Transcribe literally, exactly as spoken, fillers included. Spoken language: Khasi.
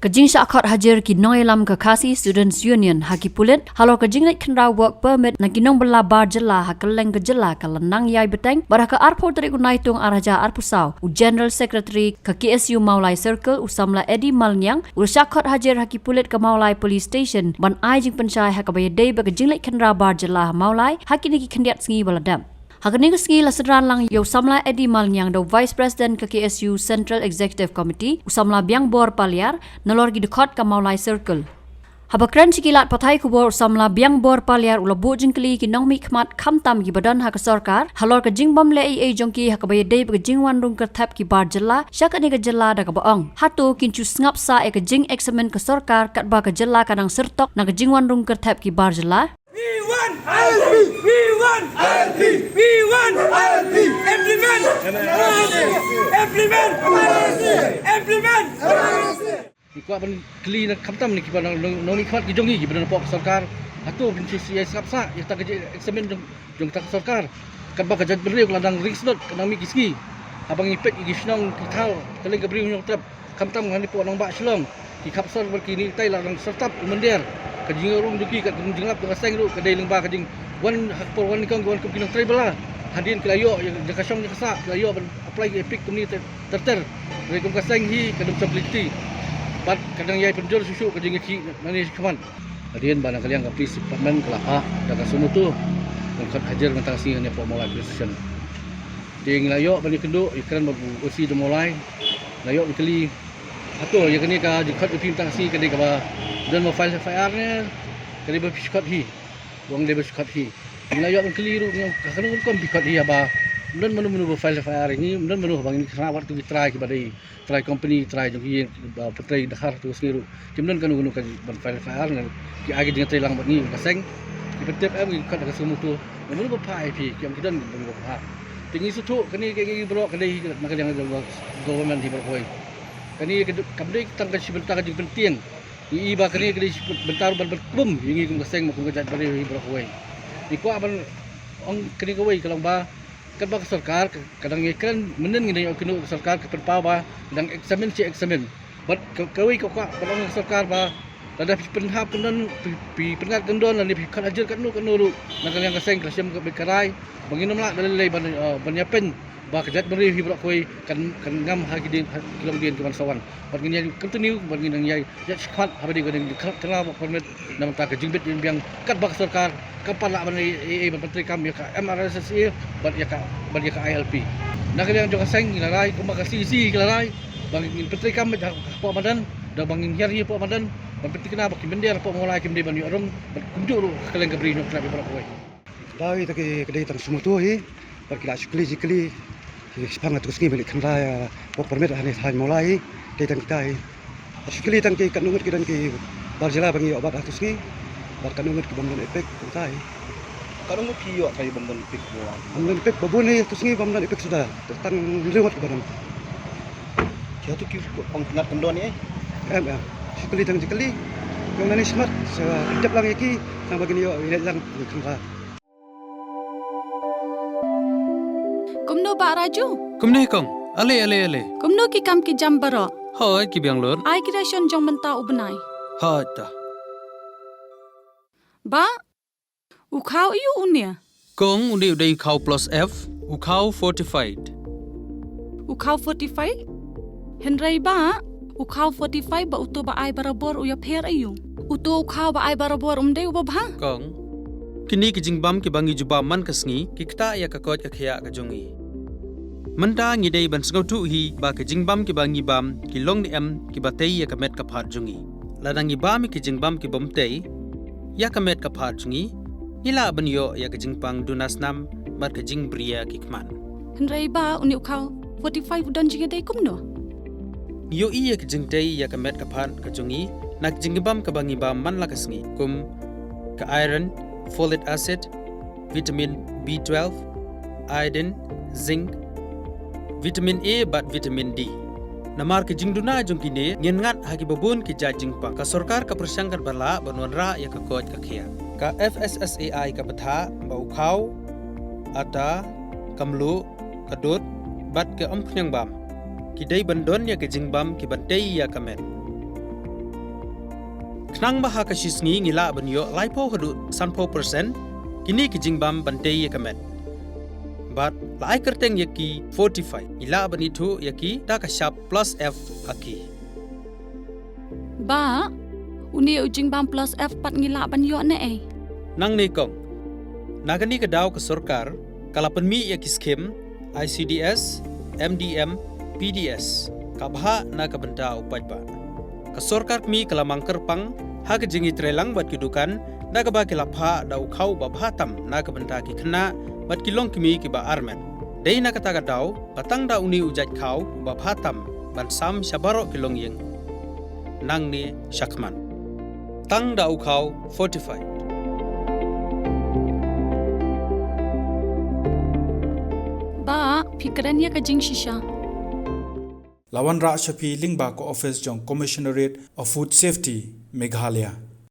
Ka jingshah khot hajir ki nongïalam ka Khasi Students Union ha ki pulit halor ka jingleit khynraw work permit na ki nongbylla bar jylla ha kylleng ka jylla ka la nang ïai bteng, bad ha ka arphew tarik u Naitung ar hajar arphew saw, u General Secretary ka K S U Mawlai Circle, u samla Eddie Malngiang, u la shah khot hajir ha ki pulit ka Mawlai Police Station ban ai jingpynshai ha kaba ïadei bad ka jingleit khynraw bar jylla ha Mawlai ha kine ki khyndiat sngi ba la dep. Ha kane ka sngi la synran lang ïa u samla Eddie Malngiang da u Vice President ka K S U Central Executive Committee, u samla Biangbor Paliar, nalor ki dkhot ka Mawlai Circle. Haba kren sha ki lad pathai khubor, u samla Biangbor Paliar u la buh jingkylli ki nongmihkhmat khamtam kiba don ha ka sorkar halor ka jingbym leh ei ei jong ki ha kaba ïadei bad ka jingwan rung kyrthep ki bar jylla sha kane ka jylla, da kaba ong, hato kin shu sngap sah ïa ka jingexamine ka sorkar katba ka jylla ka nang syrtok na ka jingwan rung kyrthep ki bar jylla? We want I L P. We want I L P. We want I L P. Implement. Implement. Implement. Ngi kwah ban kylli na khamtam na kiba nang, nong, nongmihkhmat ki jong ngi kiba don hapoh ka sorkar. Hato phin shu ïa sngap sah ïa kata ka jingexamine jong, jong kata ka sorkar? Katba ka jaitbynriew ka la dang ring shlot, ka dang mih ki sngi. Haba ngi peit ïa ki shnong ki thaw kylleng ka Bri u Hynñiewtrep, khamtam hangne hapoh nongbah Shillong, ki khap sor bad ki nonghikai la dang syrtap u mynder. Ka jingïarung jong ki, ka jinglap jong ka seng ruh ka dei lyngba ka jingwan ha ka por wan nyngkong, ki wan kum ki nongtrei bylla. Hadien ki la ïoh ïa ka shong ïa ka sah, ki la ïoh ban apply ki EPIC kumne ter ter. Hynrei kum ka seng hi ka dum shong kti. Bad ka dang ïai pynjur shuh shuh ka jingïakhih nangne shakhmat. Hadien ba na ka liang ka Police Department ka la phah da ka suo motu ban khot hajir mynta ka sngi hangne hapoh Mawlai Police Station. Te ngi la ïoh ban ïakynduh ïakren bad u O C jong Mawlai. La ïoh ban kylli, hato ïa kane ka jingkhot jong phi mynta ka sngi ka dei kaba don ba file F I R ne ka dei ba phi shu khot hi? U ong dei ba shu khot hi. Ngi la ïoh ban kylli ruh, ngi ong, ha kano ka rukom phi khot hi haba ym don mano mano ba file F I R ïa ngi, ym don mano, haba ngi kynnoh wat ki trai kiba dei trai company, trai jong ki ïing ba pyntrei Dkhar hato ka sngi ruh kim don kano kano ka ban file F I R, ne ki ai ka jingïatreilang bad ngi ka seng. Ki pyntip em, ngi khot da ka suo motu, mano ba phah ïa phi? Ki ong ki don ba phah. Te ngi sngewthuh kane ka, ngi baroh ka dei na ka liang jong ka government hi baroh kawei. Kane ka kam dei tang ka shi bynta ka jingpyntieng. Ngi i ba kane ka dei shi bynta ruh ban pynkum ïa ngi kum ka seng, ma kum ka jaitbynriew hi baroh kawei. Ngi kwah ban ong kane kawei ka long ba katba ka sorkar ka, ka dang ïakren, mynnin ngi dang ïoh kynnoh ka sorkar ka pynpaw ba dang examine shi examine. Bad ka, kawei ka kwah ban ong ka sorkar ba lada phi pynhap kyndon, phi, phi pynngat kyndon lane phi khot hajir katno katno ruh na ka liang ka seng, ka la shem ka beit ka rai ba ngin ym lah da lei lei ban, eh, ban ïapeiñ ba ka jaitbynriew hi baroh kawei kan, kan ngam ha ki dien, ha ki longdien ki ban sa wan. Bad ngin ïa continue, bad ngin dang ïa ïa shakhmat haba dei ka dang khang tela ba permit na bynta ka jingbit jingbiang katba ka sorkar kam pat lah ban ei ei ban pyntreikam ïa ka M R S S A bad ïa ka, bad ïa ka I L P. Na ka liang jong ka seng ngi la rai, kumba ka C E C ki la rai ba ngin pyntreikam bad hapoh madan, da ba ngin hiar hi hapoh madan ban pynthikna ba ki mynder hapoh Mawlai kim dei ban ïoh rung bad kumjuh ruh ka kylleng ka Bri Hynñiewtrep baroh kawei. Dei tang ki, ka dei tang suo motu hi. Bad ki la shu kylli jingkylli ki shaphang hato ka sngi ban leit khynra ïa work permit hangne ha Mawlai hi. Dei tang kita hi. Shu kylli tang ki katno ngut ki don ki bar jylla ba ngi ïoh bat hato ka sngi. Bad katno ngut ki bym don EPIC, kumta hi. Katno ngut ki ïoh ka bym don EPIC ba wan? Bym don EPIC ba bun hi hato ka sngi, bym don EPIC suda. Tang hynriew ngut ki ba don. Ki hato ki ong pynngat kyndon ïa? Em, em. Shu kylli tang jingkylli. Ïoh nangne shakhmat sa pyntip lang ïa ki, tang ba kin ïoh ïa lang ïa khynra. Kumno Bah Raju? Kumne kong. Ale, ale, ale. Kumno ki kam ki jam baroh? Hooid, ki biang lut. Ai ki ration jong mynta u bnai. Hooid ta. Bah, u khaw aiu une? Kong, une u dei u khaw plus F, u khaw fortified. U khaw fortified? Hynrei bah, u khaw fortified bad uto ba ai barabor u ïapher aiu? Uto u khaw ba ai barabor um dei uba bha? Kong, kine ki jingbam kiba ngi ju bam man ka sngi ki ktah ïa ka koit ka khiah ka jong ngi. Mynta ngi dei ban sngewthuh hi ba ki jingbam kiba ngi bam ki long ne em kiba tei ïa ka met ka phad jong ngi. Lada ngi bam ïa ki jingbam ki bym tei ïa ka met ka phad jong ngi, ngi lah ban ïoh ïa ka jingpang duna snam bad ka jingbriew ki khmat. Hynrei bah, une u khaw fortified u don jingïadei kumno? Ngi ïohi ïa ka jingtei ïa ka met ka phad ka jong ngi na ka jingbam kaba ngi bam man la ka sngi, kum ka iron, folic acid, vitamin B twelve, iodine, zinc, vitamin A bad vitamin D. Namar ka jingduna jong kine, ngin ngat ha kiba bun ki jait jingpang. Ka sorkar ka pyrshang katba lah ban wanrah ïa ka koit ka khiah. Ka F S S A I ka bthah ba u khaw, ata, ka mluh, ka dud bad ka umphniang bam ki dei ban don ïa ka jingbam kiban tei ïa ka met. Khnang ba ha ka shi sngi ngi lah ban ïoh laiphew haduh sanphew percent kine ki jingbam ban tei ïa ka met. Bad la ai kyrteng ïa ki fortified, ngi lah ban ithuh ïa ki da ka shap plus F ha ki. Bah, une u jingbam plus F pat ngi lah ban ïoh ne ei? Nangne kong, na kane ka daw ka sorkar ka la pynmih ïa ki skim I C D S, M D M, P D S, ka bhah na ka bynta u paidbah. Ka sorkar kmie ka la mang kyrpang ha ka jingïatreilang bad ki dukan da kaba ki la phah da u khaw ba bha tam na ka bynta ki khynnah bad ki longkmie kiba armet. Dei na kata ka daw ba tang da une u jait khaw ba bha tam ban sam sha baroh ki longïing. Nangne shakhmat, tang da u khaw fortified. Bah, phi kren ïa ka jingshisha. La wanrah sha phi lyngba ka office jong Commissionerate of Food Safety, Meghalaya.